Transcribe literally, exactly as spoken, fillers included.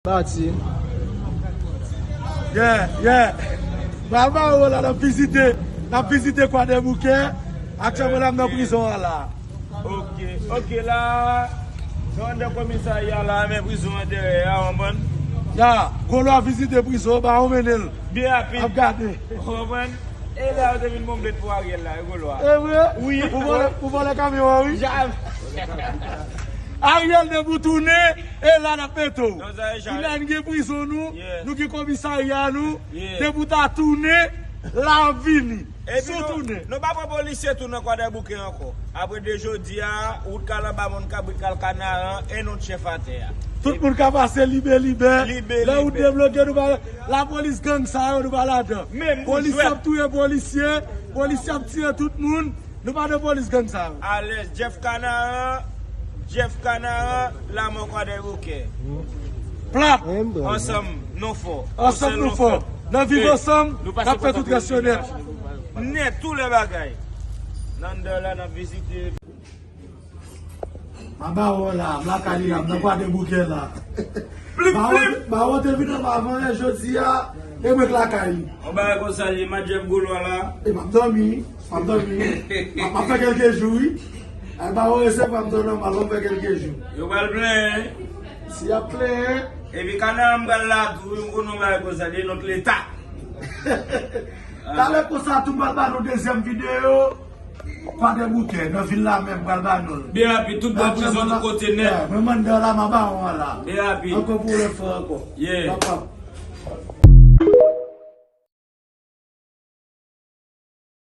Pati. Yeah, yeah. Baba, w la, n ap vizite. N ap vizite Kwadèboukè. Aktyèlman, la, m nan prizon an la. Ok, ok, la. Nou anndan komisarya la, men prizon an dèyè a, w konprann? Ya, Golo a vizite prizon, ba, w mennen l. Byen rapid. Ap gade. W konprann? E la, yo te vin bonbe pou Ariel la, e Golo a. E vre? Wi. Ou vòlè, ou vòlè kamyon an, wi. Jamè. Ariel, depi w tounen, e la n ap mete w. Non, sa e jamè. Kounye a n gen prizon nou, yeah, nou gen komisarya nou, yeah, depi w ta tounen, la ap vini. Epi si w nou, tounen, nou pa pran polisye tou nan Kwadèboukè ankò. Apre de jodi a, wout k al anba mòn kabrit k al Kanaran, e nou t chèf atè a. Tout moun ka pase libe libe. Libe libe. Lè wout debloke, nou pa, lapolis gang sa yo, nou pa ladan. Men moun jwèt. Polisye ap touye polisye, polisye ap tire tout moun. Nou pa nan polis gang sa yo. Alèz, Jeff Kanaran, Jeff Kanaran, Lamò Kwadèboukè. Plat. Ansanm, nou fò. Ansanm, nou fò. N ap viv ansanm, n ap fè tout rès yo nèt. Nèt, tout lè bagay. N anndan la, n ap vizite. M a ba w la, m lakay li la, m nan Kwadèboukè la. Plip, plip. Ba w te vin anba avan yè, jodi a, e mwen k lakay li. On bagay konsa li, m a Jeff Golo a la. E m ap dòmi, m ap dòmi. M ap, m ap fè kèlke jou, wi. Ay, ba w resevwa m tou nòmal, m ap fè kèlke jou. Yo pral plenyen. Si y ap plenyen. Epi Kanaran m pral la tou, wi, m konnen on bagay konsa, de nòt leta. Talè konsa tou, m pral ba nou dezyèm videyo. Kwadèboukè, nan vil la menm, pral ba nou l. Byen rapid, tout bò prizon, tout kote nèt. Mwen mande la, m a ba w la. Byen rapid. Ankò pou lè fò ankò. Yeah. Papa.